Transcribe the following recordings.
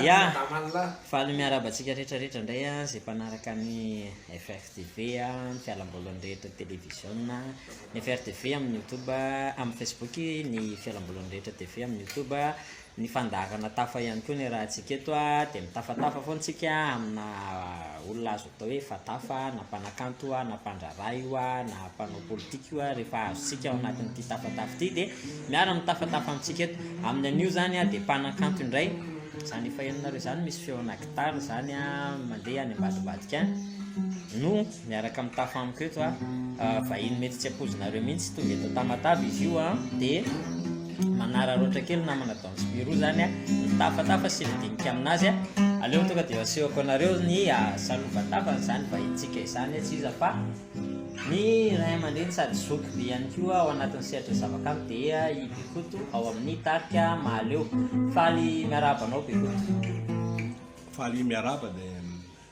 Ya! Faly miarahaba antsika rehetra rehetra indray an, izay mpanaraka ny FRTV an, ny fialambolin'ny rehetra televiziona, ny FRTV amin'ny youtube, amin'ny facebook, ny fialambolin'ny rehetra TV amin'ny youtube, ny fandaharana tafa ihany koa no iarahantsika eto an, dia mitafatafa foana tsika amina olona azo atao hoe efa tafa na mpanakanto na mpandraharaha io na mpanao politika io rehefa azontsika ao anatin'ity tafatafa ity dia miara mitafatafa amintsika eto. Amin'ny anio izany dia mpanakanto indray, izany efa henonareo izany misy feona gitara izany mandeha any ambadimbadika any no miaraka mitafa amiko eto a, vahiny mety tsy ampoizinareo mihitsy tonga eto Tamatave izy io a, dia manararaotra kely namana Don Spirou zany a, mitafatafa sy midinika aminazy a, aleo tonga dia asehoko anareo ny salovatavany zany vahintsika izany tsy iza fa ny ray aman-dreny sady zoky be ihany koa ao anatin'ny sehatry ny zavakanto dia i Bekoto ao amin'ny tarika Mahaleo. Faly miarahaba anao Bekoto. Faly miarahaba dia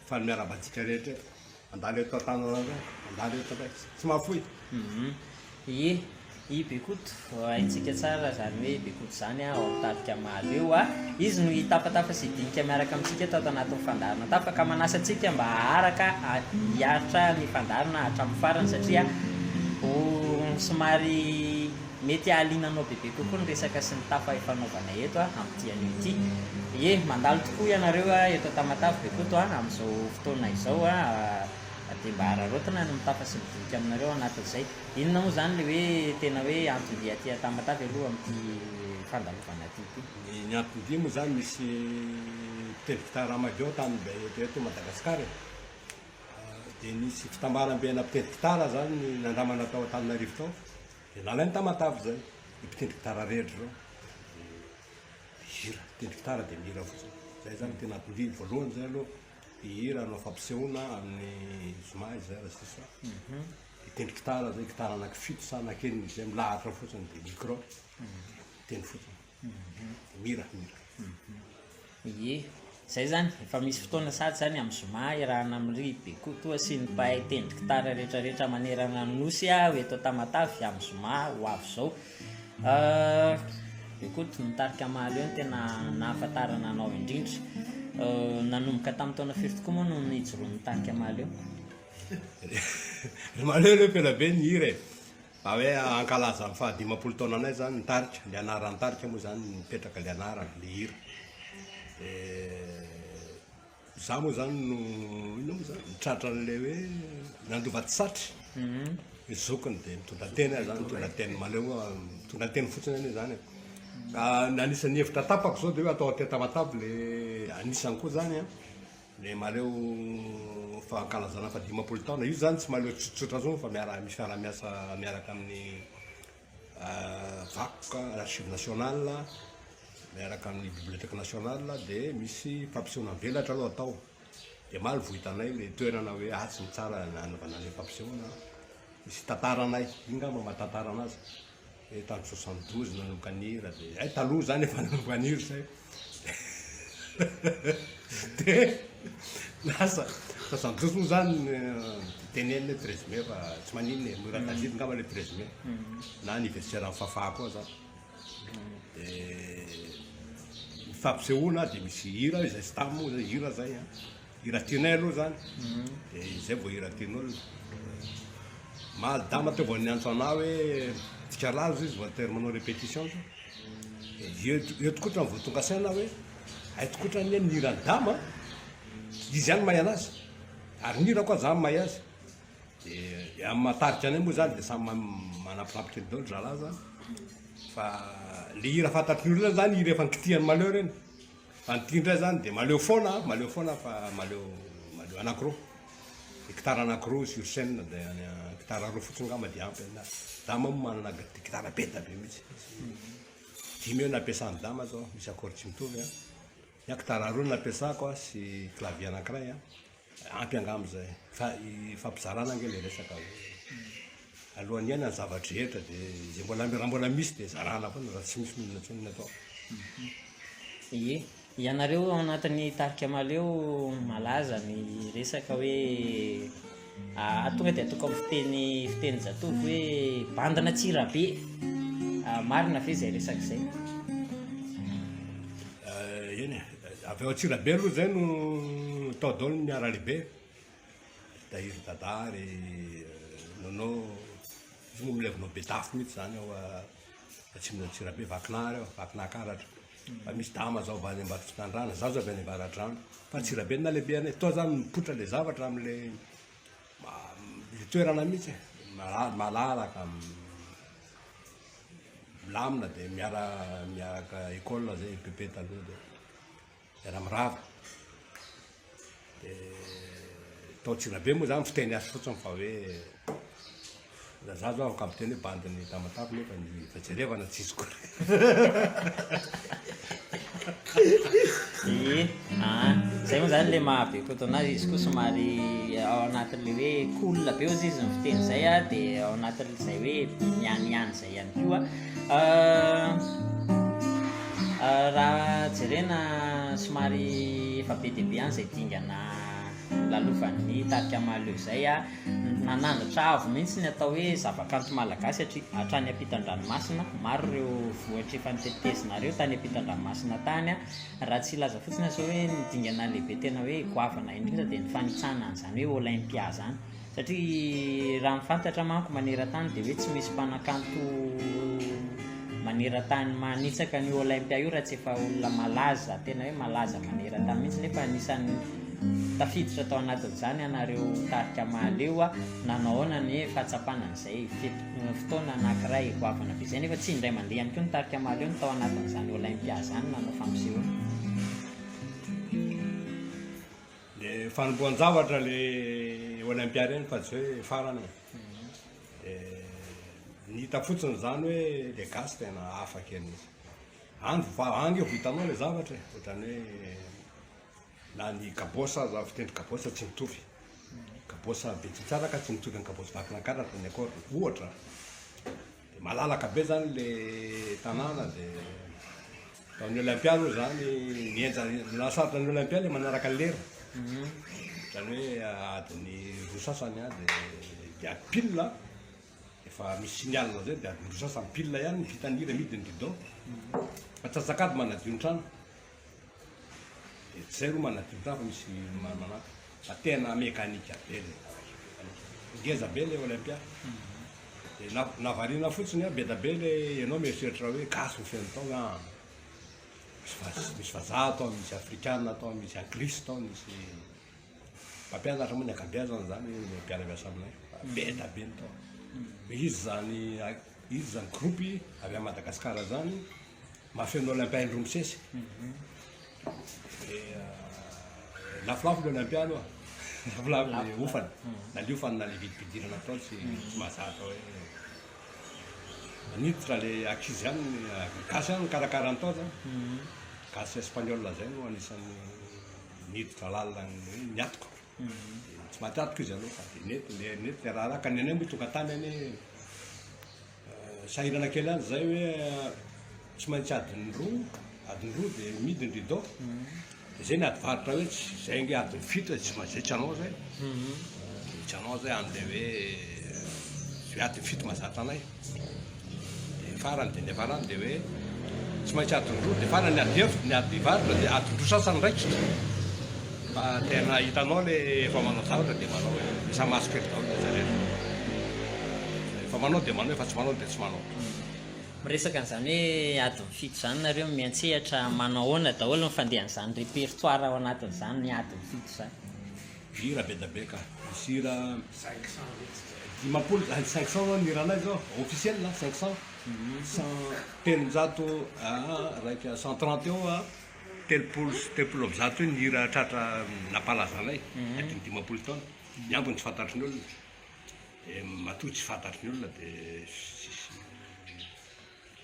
Faly miarahaba antsika rehetra eto. Mandalo eto an-tanana indray, mandalo eto indray. Tsy mahafoy. Ie, i Bekoto, haintsika tsara izany hoe Bekoto izany ao amin'ny tarika Mahaleo a. Izy no hitafatafa sy hidinika miaraka amintsika eto ato anatin'ny fandaharana tafa ka manasa antsika mba haharaka hiaritra ny fandaharana hatramin'ny farany satria ho somary Mety hahaliana anao bebe kokoa ny resaka sy ny tafa ifanaovanay eto amin'ity anio ity. Ie, mandalo tokoa ianareo eto Tamatave Bekoto amin'izao fotoana izao dia mba araraotina ny mitafa sy midinika aminareo ao anatin'izay. Inona moa izany ilay hoe tena hoe anton-dia aty Tamatave aloha amin'ity fandalovana aty ity? Ny anton-dia moa izany misy mpitendry gitara madio tany eto Madagasikara e. Dia nisy fitambaram-be-na mpitendry gitara izany nandramana tao Antananarivo tao. Dia nalainy Tamatave izay, ny mpitendry gitara rehetra izao. Dia mihira, mpitendry gitara dia mihira fotsiny. Izay izany no tena anton-dia voalohany izay aloha, hihira hanao fampisehoana amin'ny zoma izay raha sisa. Hitendry gitara izay, gitara anaky fito sa anaky enina izay milahatra fotsiny dia micro, mitendry fotsiny. Mihira, mihira. Ie, zay zany, efa misy fotoana sady zany amin'ny zoma iarahana amin'i ry Bekoto sy ny mpahay tendry gitara rehetrarehetra manerana ny Nosy aho eto Tamatave amin'ny zoma ho avy izao. Bekoto, ny tarika Mahaleo no tena nahafantarana anao indrindra. Nanomboka tamin'ny taona firy tokoa moa no nijoroan'ny tarika Mahaleo? Ry Mahaleo aloha efa ela be nihira e! Mba hoe hankalaza ny faha 50 taonanay zany ny tarika, le anaran'ny tarika moa zany mipetraka le anarana, le hira. De za moa zany no inona moa zany nitratra an'le hoe nandova tsy satry, ny zokiny de mitondra teny aho zany, mitondra teny mahaleo, mitondra teny fotsiny anie zany e. Ka ny anisan'ny hevitra tapako zao de hoe atao aty Tamatave le anisany koa zany an. Le mahaleo fankalazana faha 50 taona, io zany tsy mahaleo tsotsotra zao fa miara misy fiaraha-miasa miaraka amin'ny vakoka, archive nationale, miaraka amin'ny bibliothèque nationale de misy fampisehoana mivelatra aloha atao, de omaly vao hitanay le toerana hoe atsy no tsara anaovana an'le fampisehoana, misy tantaranay, iny ngamba maha tantara anazy. Hoe tamin'ny 72 nanomboka nihira dia hay taloha zany efa nanomboka nihira zay dia lasa 72 moa zany tenenina hoe 13 mai fa tsy maninona e mora tadidy ngamba le 13 mai na anniversaire an'i Fafa koa zany dia ny fampisehoana dia misy hira izay sy tamy moa zay hira zay an Hira tianay aloha zany de izay vao hira tian'olona. Omaly dama teo vao niantso anah hoe tsika laza izy voatery manao répétition zao. De eo eo tokoa vao tonga saina hoe hay tokoa anie ny hiran'i dama izy ihany mahay anazy ary ny hirako aza za mahay azy. De amin'ny maha tarika anay moa zany de samy manampinampy kely daholo zalahy zany fa le hira fantatry ny olona zany hira efa nikitihan'i Mahaleo reny. Fa ny ity indray zany dia mahaleo foana an, mahaleo foana fa mahaleo mahaleo anankiroa, gitara anankiroa sur scène dia any gitara roa fotsiny angamba dia ampy anahy. Dama moa manana gitara be dia be mihitsy, dimy eo no ampiasan'i Dama zao, misy accord tsy mitovy an, ny ahy gitara roa no ampiasako an sy clavier anankiray an, Ampy angamba izay fa ifampizarana ange ilay resaka hoe alohan'ny hiaina ny zava-drehetra dia izay mbola raha mbola misy dia zarana foana raha tsy misy n'inona intsony ny atao. Ie, ianareo ao anatin'ny tarika Mahaleo malaza ny resaka hoe tonga dia ataoko amin'ny fiteny fitenin-jatovo hoe bandina Antsirabe, marina ve izay resaka izay? Eny e. Avy ao Antsirabe aloha zay no tao daholo ny miara-lehibe. Tahiry Dada ry Nono, izy moa milevina ao Betafo mihitsy zany ao atsimon'Antsirabe, Vakinahary ao, Vakinakaratra. Fa misy dama zao avy any Ambatofinandrahana, zaho zao avy any Avaradrano. Fa Antsirabe no nalehibe anay. Tao zany mipoitra le zavatra amle le toerana mihitsy e, malalaka, milamina dia miara miaraka école zay EPP taloha dia miara mirava. Dia tao Antsirabe moa zany fiteny azy fotsiny fa hoe raha za zao afaka miteny hoe bandin'ny Tamatave nefa ny efa jerevana tsisy koa. Ie, aa, zay moa zany le maha Bekoto anazy, izy koa somary ao anatin'le hoe cool be ozy izy ny fiteny zay a, de ao anatin'izay hoe mihanihany zay ihany koa. Raha jerena somary efa be dia be ihany izay dingana lalovan'ny tarika Mahaleo izay a, nanandratra avo mihitsy ny atao hoe zavakanto malagasy hatri- hatrany ampitan-dranomasina, maro ireo vohitra efa notetezinareo tany ampitan-dranomasina tany a, raha tsy hilaza fotsiny aho izao hoe ny dingana lehibe tena hoe goavana indrindra dia ny fanitsahana an'izany hoe Olympia izany. Satria raha ny fantatra manko maneran-tany dia hoe tsy misy mpanakanto maneran-tany manitsaka an'io Olympia io raha tsy efa olona malaza, tena hoe malaza maneran-tany mihitsy nefa anisan'ny tafiditra tao anatin'izany ianareo tarika Mahaleo. Nanao ahoana ny fahatsapana an'izay fotoana anankiray goavana be izay nefa tsy indray mandeha ihany koa ny tarika Mahaleo no tao anatin'izany Olympia izany nanao fampisehoana. Le fanombohan-javatra le Olympia reny fa tsy hoe farany e. De ny hita fotsiny zany hoe le gasy tena hafa kely mihitsy. Any va any vao hitanao le zavatra e, ohatran'ny hoe na ny kabôsa aza fitendry kabôsa tsy mitovy. Kabôsa Betsimitataka tsy mitovy amin'ny kabôsa Vakinankaratra ny accord ohatra. De malalaka be zany le tanàna de tao amin'ny Olympia aloha zany nihenjana nahasarotra ny Olympia le manaraka ny lera. Zany hoe adiny roa sasany an de de ady pile efa misy signal zay de adiny roa sasany pile ihany ny vita ny hira mihidy ny rideau. Atsasak'ady manadio ny trano. Dia tsy zay aloha manadio trano fa misy manampy. Fa tena mekanika be le zavatra, mekanika. Ngeza be le Olympia. Dia na nahavariana fotsiny an, be dia be le ianao mieritreritra hoe gasy no feno tao an. Misy vaz- misy vazaha tao, misy afrikana tao, misy anglisy tao, nisy mpampianatra moa ny ankabeazany zany mpiara-miasa aminay. Fa be dia be ny tao. Izy zany izy zany groupe avy any Madagasikara zany. Mahafeno Olympia indroa misesy. Dia lafolafo ny Olympia aloha. Lafolafo ny hofany. Na ny hofany na ny vidim-pidirana atao tsy tsy mahazatra hoe maniditra le ankizy ihany ny gasy ihany nikarakara ny tao zany. Gasy espagnol zay no anisan'ny niditra lalina ny hoe niatoka. Tsy maty atoka izy aloha fa dia nety le nety le raharaha ka ny anay moa tonga tany anie Sahirana kely ihany zay hoe tsy maintsy adiny roa, adiny roa dia mihidy ny rideau. Dia zay ny ady varotra hoe tsy zay ange adiny fito e, tsy maintsy zay tsy hanao zay. Tsy hanao zay amin'ilay hoe zay adiny fito mahazatra anay. Dia farany dia niafarany dia hoe tsy maintsy adiny roa, dia farany ny ady hevitra, ny ady varotra dia adiny roa sasany raikitra. Fa tena hitanao le efa manao zavatra dia manao e, samy mahazo kely daholo ny rehetra. Efa manao dia manao, efa tsy manao dia tsy manao. Miresaka an'izany hoe adiny fito izany nareo miantsehatra, manao ahoana daholo ny fandehan'izany répertoire ao anatin'izany adiny fito izany? Hira be dia be ka, misy hira 50, 500 zao ny hiranay zao, officiel 500, cent, 300, raika 130 eo, 133 eo ny hira tratra nampalaza anay, adiny 50 taona, ny ambiny tsy fantatry ny olona. Dia matoa tsy fantatry ny olona dia tsisy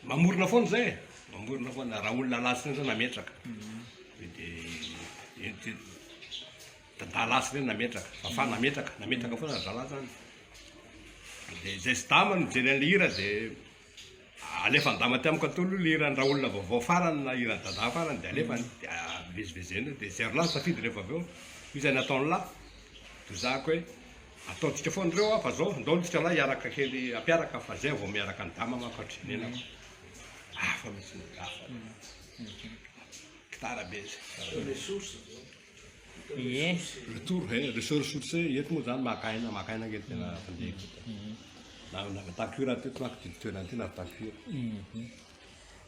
mamorona foana izay e, mamorona foana, raha olona lasa ireny zao nametraka dia dada lasa ireny nametraka, Fafah nametraka, nametraka foana ry zalahy zany, dia izay sy dama no mijery an'ilay hira dia alefan'i dama aty amiko aty aloha ilay hiran'i raolona vaovao farany na hiran'i dada farany dia alefany dia mivezivezena eo dia izay roa lahy no safidy rehefa avy eo, io izay nataon'lah, tozahako hoe Ataontsika foana ireo fa zao ndao tsika lahy hiaraka kely hampiaraka fa zay vao miaraka ny dama manko hatry ny nenako hafa mihitsy ny hafa. Tara be izy. Ie. Retour eh, ressource eto moa zany maka aina, maka aina ange tena fandehako eto. Na nahavitako io raha teto manko ity toerana ity nahavitako io.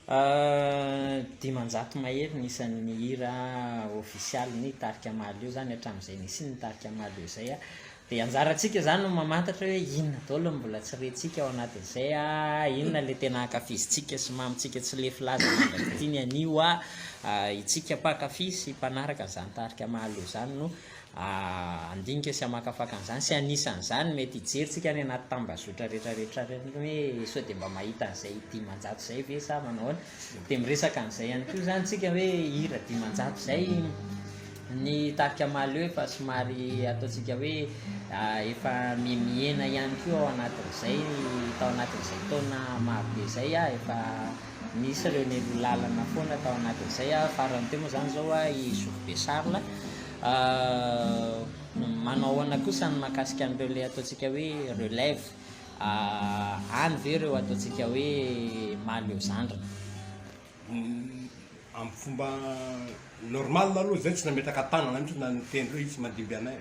500 mahery ny isan'ny hira ofisialin'ny tarika Mahaleo izany hatramin'izay nisian'ny tarika Mahaleo izay. Dia anjarantsika izany no mamantatra hoe inona daholo no mbola tsy rentsika ao anatin'izay, inona ilay tena ankafizintsika sy mamintsika tsy lefy laza mandrak'ity ny anio. Itsika mpankafy sy mpanaraka an'izany tarika Mahaleo izany no Handinika sy hamakafaka an'izany sy anisan'izany mety hijery tsika any anaty tambazotra retraretra reny hoe sao dia mba mahita an'izay 500 izay ve sa manao ahoana? Dia miresaka an'izay ihany koa izany tsika hoe hira 500 izay ny tarika Mahaleo efa somary ataontsika hoe efa mihemihena ihany koa ao anatin'izay tao anatin'izay taona marobe izay efa nisy ireo nialoha lalana foana tao anatin'izay farany teo moa izany izao i Zokibe Charles. Manao ahoana kosa ny mahakasika an'ireo ilay ataontsika hoe relève? Any ve ireo ataontsika hoe mahaleo zandriny? Amin'ny fomba normal aloha zay tsy nametraka tanana mihitsy na niteny hoe izy mandimby anay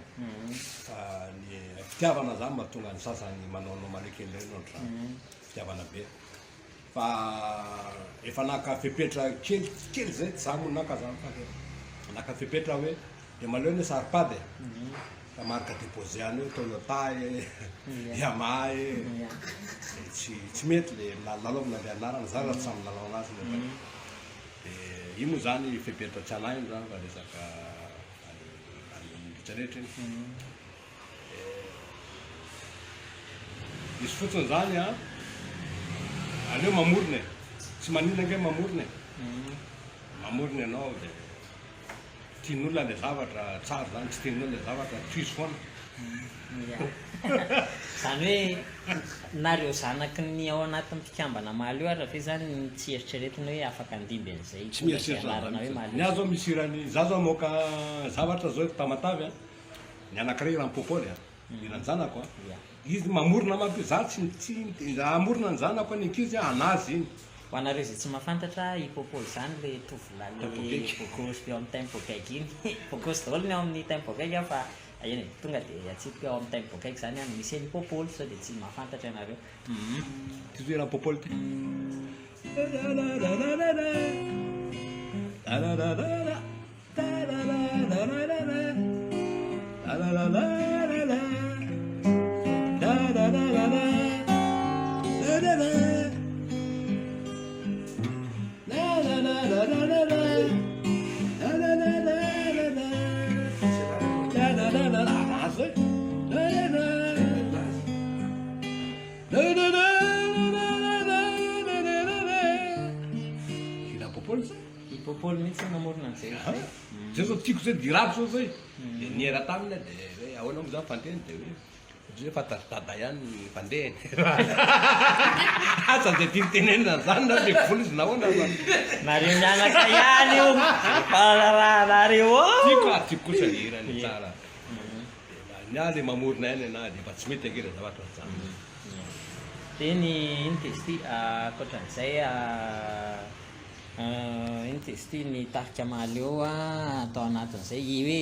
fa ny fitiavana zany mahatonga ny sasany manaonao mahaleo kely ireny ohatr'izany, fitiavana be. Fa efa naka fepetra kely kely zay, tsy za moa naka zany fa naka fepetra hoe de maleo anie saropady e, fa marque déposée any hoe Toyota e, Yamaha e, de tsy tsy mety le lalaovina le anarana, za raha tsy samy milalao anazy nefa de io moa zany fepetra tsy anah io zany fa resaka any rehetra rehetra iny. Misy fotsiny zany an, aleo mamorona e, tsy maninona ange mamorona e, mamorona ianao de tian'olona le zavatra tsara zany, tsy tian'olona le zavatra tohizo foana. Zany hoe nareo zanaky ny ao anatin'ny mpikambana Mahaleo ary ve zany tsy eritreretina hoe afaka handimby an'izay Tsy hitondra izay mieritreritra anarana an'izany hoe mihitsy. Mahaleo Ny ahy izay? zao misy hiran'ny, za zao hamoaka zavatra zao eto Tamatave an, Ny anankiray hiran'i Popoly a, hiran'ny zanako a, izy mamorona manko izy, za tsy tsy hamorona ny zanako ny ankizy a, anazy iny. Ho anareo izay tsy mahafantatra, i Popoly izany ilay tovolahy ilay bogosy be ao amin'ny Tempo Gaigy iny. Bogosy daholo ny ao amin'ny Tempo Gaigy a, fa eny e, tonga dia atsipiko ao amin'ny Tempo Gaigy izany no misy an'i Popoly, sao dia tsy mahafantatra ianareo. Humm. Ty zao hiran'i Popoly ty. I Popoly mihitsy no namorona an'izay hira izay. Zay zao tiako zay dirako zao zay de niera taminy aho de hoe ahoana moa zany fandehany de hoe ohatry hoe fantatr'i dada ihany ny fandehany asa zay tiany tenenina zany na be vola izy na ahoana fa Nareo mianaka ihany io fahalalana-nareo ao. Tiako ah, tiako kosa ny hirany tsara. Ny ahy le mamorona ihany anahy de efa tsy mety ange le zavatra zany. Dia ny ino ty izy ity ankoatran'izay Ino ty izy ity, ny tarika Mahaleo tao anatin'izay, i hoe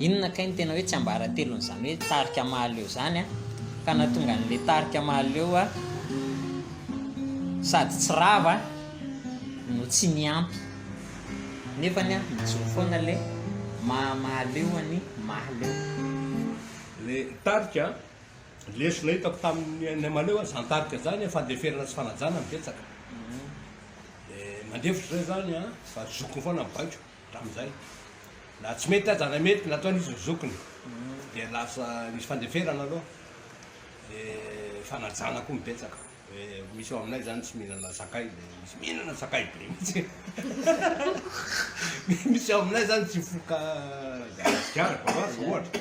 inona kay no tena hoe tsiambaratelon'izany hoe tarika Mahaleo izany an, ka nahatonga an'ilay tarika Mahaleo sady tsy rava no tsy niampy, nefany an mijoro foana ilay maha Mahaleo an'i Mahaleo. Ilay tarika, lesona hitako tamin'ny ny Mahaleo an, izany tarika izany an, fandeferana sy fanajana no betsaka. Dia mandefitra zay zany an, fa zokiny foana ny baiko hatramin'izay. Na tsy mety aza na mety nataony izy ny zokiny. Dia lasa nisy fandeferana aloha. Dia fanajana koa ny betsaka. Hoe misy ao aminay zany tsy mihinana sakay dia misy mihinana sakay be mihitsy. Misy ao aminay zany tsy mifoka sigara bavaza ohatra.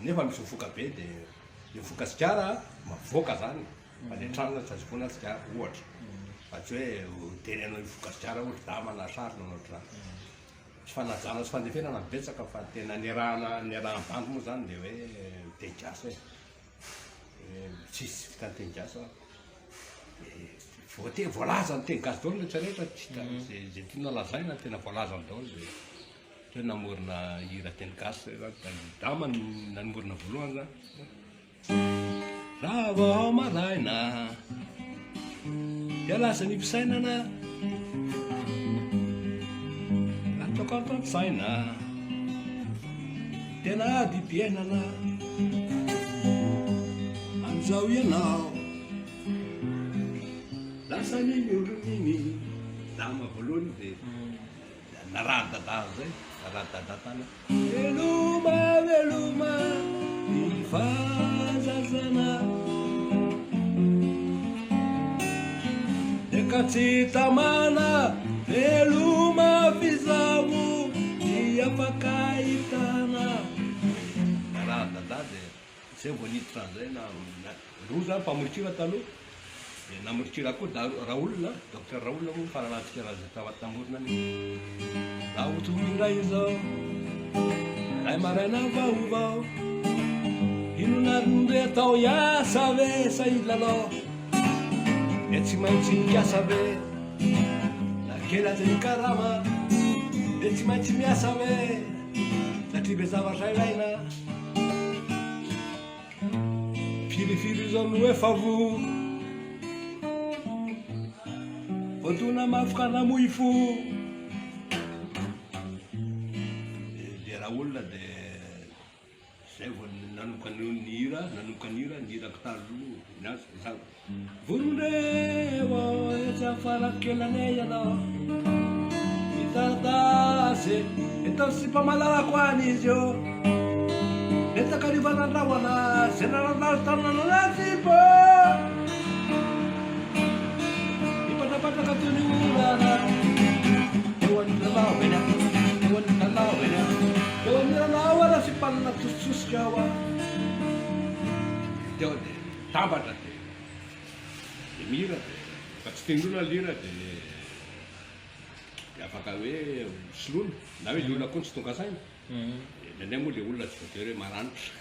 Nefa misy mifoka be dia mifoka sigara mavoaka zany. Fa ny an-trano tsy azo ifohana sigara ohatra. Fa tsy hoe tery anao hifoka sigara ohatra dama na sarona na ohatr'izany. Tsy fanajana sy fandeferana no betsaka fa tena niarahana niarahan'ny bandy moa zany dia hoe miteny gasy e. Tsisy vitan'ny teny gasy aho. Dia. voate voalaza ny teny gasy daholo rehetra rehetra, tsy hita izay izay tiana lazaina tena voalazany daholo dia teo namorona hira teny gasy zay zany, da i Dama no namorona voalohany zany. Raha vao maraina dia lasa ny fisainana Ataoko ato an-tsaina Tena adim-piainana Amin'izao ianao Lasa n'iny olona iny Dama voalohany dia Narary dada amizay, narary dada tany. Veloma, veloma, ny fahazazana. Eka tsy tamana, veloma f'izaho tsy afaka hitana. Narary dada dia zay vao niditra an'izay na roa zany mpamoron-kira taloha. Dia namoron-kira koa da Raoul, Docteur Raoul moa ny fahalalantsika raha izay tao tamorona any. Raha ho tonga indray izao, ray maraina vaovao, inona ary no ndeha atao, hiasa ve sa hilalao? Dia tsy maintsy mikasa ve, na kely aza ny karama, dia tsy maintsy miasa ve, satria be zavatra ilaina. Firifiry izao no efa voa Voadona mafy ka namoy fo Le raha olona de zay vao nanomboka nihira, nanomboka nihira, nihirako taloha ny azy za Vorondreo etsy afarakelanay ianao Mitaratasy eto sipa malalako any izy io Netakariva nandrahona zay nanandalo tanana sipa Nipatrapatraka toy ny orana Teo anilanao eny aho, teo anilanao eny aho Teo anilanao aho sipa natositosika aho Teo dia Tambatra dia dia mihira dia rehefa tsy tian'ny olona ilay hira dia dia afaka hoe soloina na hoe ilay olona koa no tsy tonga saina. Dia indraindray moa ilay olona tsy voatery hoe maranitra.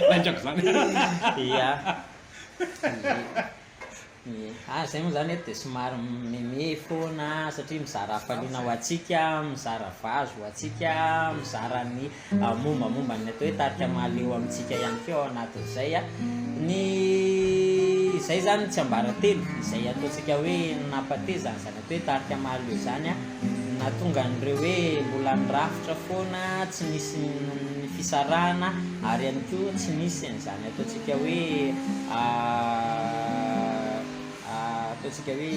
Laingako izany. Ia. Ie. Ah zay moa zany eto dia somary meme foana satria mizara hafaliana ho antsika, mizara vazo ho antsika, mizara ny mombamomba ny atao hoe tarika mahaleo amintsika ihany koa ao anatin'izay. Ny izay zany ny tsiambaratelo izay ataontsika hoe nampateza an'izany atao hoe tarika mahaleo izany nahatonga an'ireo hoe mbola nirafitra foana, tsy nisy ny fisarahana ary ihany koa tsy nisy an'izany ataontsika hoe ataontsika hoe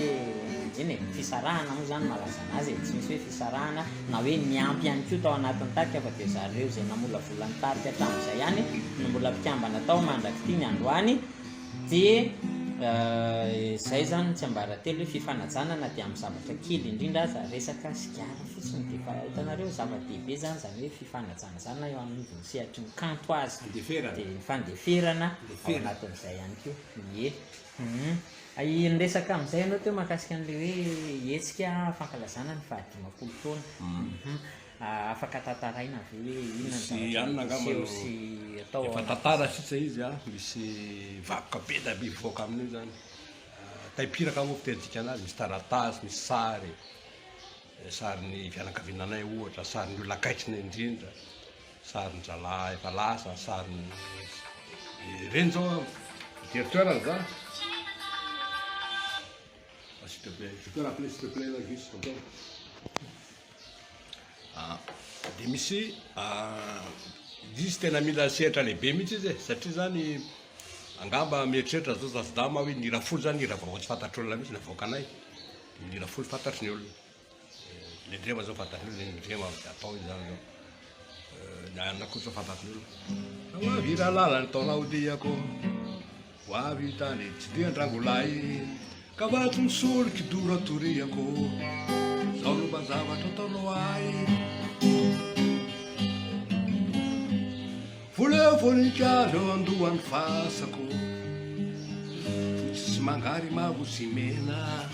eny e, fisarahana moa izany mahalaza an'azy e, tsy misy hoe fisarahana na hoe niampy ihany koa tao anatin'ny tarika fa dia zareo izay namolavola ny tarika hatramin'izay ihany no mbola mpikambana tao mandrak'ity ny androany. Dia izay izany ny tsiambaratelo hoe fifanajana na dia amin'ny zavatra kely indrindra aza, resaka sigara fotsiny dia efa hitanareo zava-dehibe izany izany hoe fifanajana izany na eo anivon'ny sehatry ny kanto aza. Fandeferana. Dia ny fandeferana ao anatin'izay ihany koa. Ie. Hum. Niresaka amin'izay ianao teo mahakasika an'ilay hoe hetsika fankalazana ny fahadimampolo taona. Hum. Afaka tantaraina ve hoe inona ny Misy zavatra anona mety angamba hiseho no sy atao ao efa anatin'izay? tantara sisa izy an, misy vakoka be dia be mivoaka amin'io zany. Taim-piraka moa fitenintsika anazy, misy taratasy, misy sary, sarin'ny fianakaviana anay ohatra, sarin'ny olona akaikinay indrindra, sarin-drahalahy efa lasa, sarin'ny ireny zao an, mijery toerana za. S'il te plaît, je peux rappeler s'il te plaît là juste, ok? Dia misy izy tena mila sehatra lehibe mihitsy izy e, satria zany angamba mieritreritra zao Zasidama hoe ny hira folo zany hira vaovao tsy fantatr'olona mihitsy navoakanay, ny hira folo fantatry ny olona, le ndrema zao fantatry ny olona, le ndrema atao izy zany zao, ny anona koa zao fantatry ny olona. Ho avy rahalala ny taona hodiako. Ho avy tany tsy dia an-drangolahy Ka vato ny solika doro atoriako Zao no mba zavatra ataonao ahy Voleo voninkazo eo andohan'ny fasako Fotsy sy manga ary mavo sy mena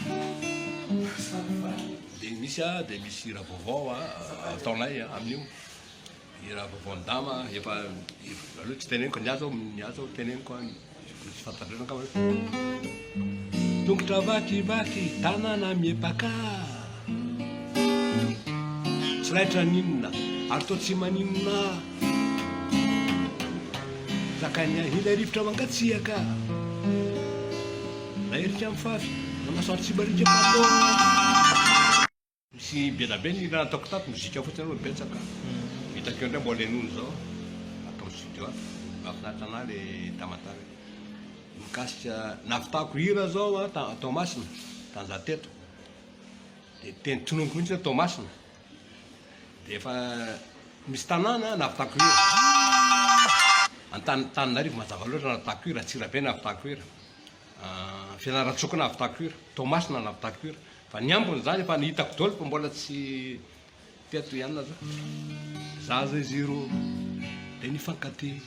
Dia misy a, dia misy hira vaovao a, ataonay amin'io Hira vaovaon'i Dama efa aloha tsy teneniko ny ahy zao, ny ahy zao teneniko an. Tsy fantatrareo angamba hoe. Tongotra vakivaky, tanana miepaka. Tsy raitra n'inona, ary toa tsy maninona. Zakain'ny ahy ilay rivotra mangatsiaka. Na erika mifafy, na masoandro tsy barika fa toa. Misy be da be ny hira nataoko tato, mozika fotsiny aloha betsaka. Hitako eo indray mbola henoina izao ato amin'ny studio ato. Mahafinaritra anah le Tamatave. Mikasika nahavitako hira zao a ta- Toamasina, tany za teto. De teny tononiko mihitsy hoe Toamasina. De efa misy tanàna nahavitako hira. Antananarivo mazava loatra nahavitako hira, Antsirabe nahavitako hira. Fianarantsoa koa nahavitako hira, Toamasina nahavitako hira. Fa ny ambiny zany efa hitako daholo fa mbola tsy teto ihany za. Zaza izy ireo dia nifankatia.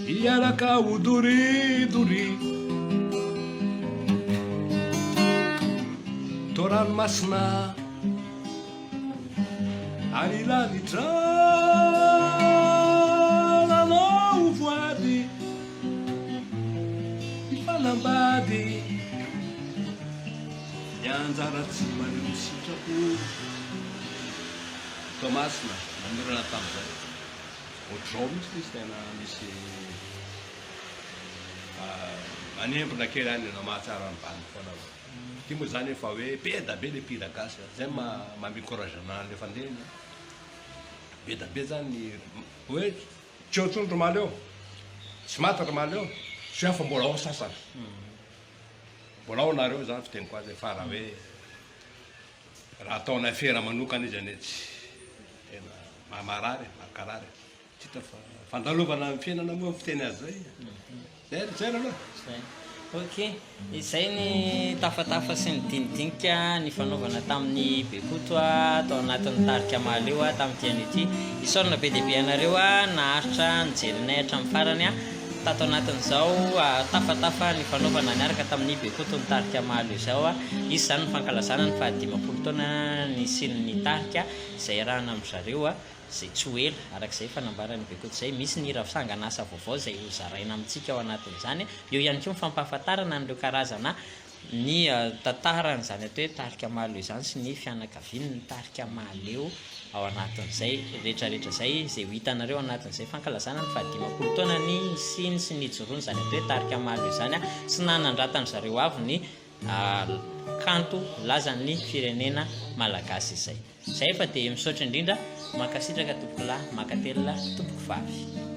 Hiaraka ho doria doria. Toa ranomasina ary lanitra nanao voady. Hifanambady Ny anjara tsy maneho sitrapo Toamasina nanorina tamin'izay Ohatr'izao mihitsy ilay izy tena misy manembona kely any ianao mahatsara ny bandy foana aloha. Ity moa izany efa hoe be da be ilay mpihira gasy a, izay maha mi-encourage anah an'ilay fandehany a. Be da be izany ny hoe Tsy eo intsony ry Mahaleo, tsy maty ry Mahaleo, tsy hafa mbola ao sasany. Mbola ao nareo zany fiteniko azy fa raha hoe raha ataonay afera manokana izy anie tsy tena maharary, mankarary. Tsy hita fa fandalovana amin'ny fiainana moa ny fiteny azy zay. Zay zay aloha. Zay. Ok, izay ny tafatafa sy ny dinidinika nifanaovana tamin'i Bekoto tao anatin'ny tarika Mahaleo tamin'ity anio ity. Isaorana be dia be anareo naharitra nijery anay hatramin'ny farany tato anatin'izao tafatafa nifanaovana niaraka tamin'i Bekoto ny tarika Mahaleo izao. Hisy izany ny fankalazana ny fahadimampolo taona nisian'ny tarika izay iarahana amin-dry zareo. izay tsy ho ela, araka izay efa nambaran'i Bekoto izay, misy ny hira sangan'asa vaovao izay ho zaraina amintsika ao anatin'izany, eo ihany koa ny fampahafantarana an'ireo karazana ny tantaran'izany atao hoe tarika Mahaleo izany sy ny fianakavian'ny tarika Mahaleo ao anatin'izay rehetrarehetra izay, izay ho hitanareo ao anatin'izay fankalazana ny fahadimampolo taona nisiany sy nijoroan'izany atao hoe tarika Mahaleo izany sy nanandratan-dry zareo avo ny kanto lazan'ny firenena malagasy izay. Zay fa dia misaotra indrindra, mankasitraka tompokolahy, mankatelina tompokovavy.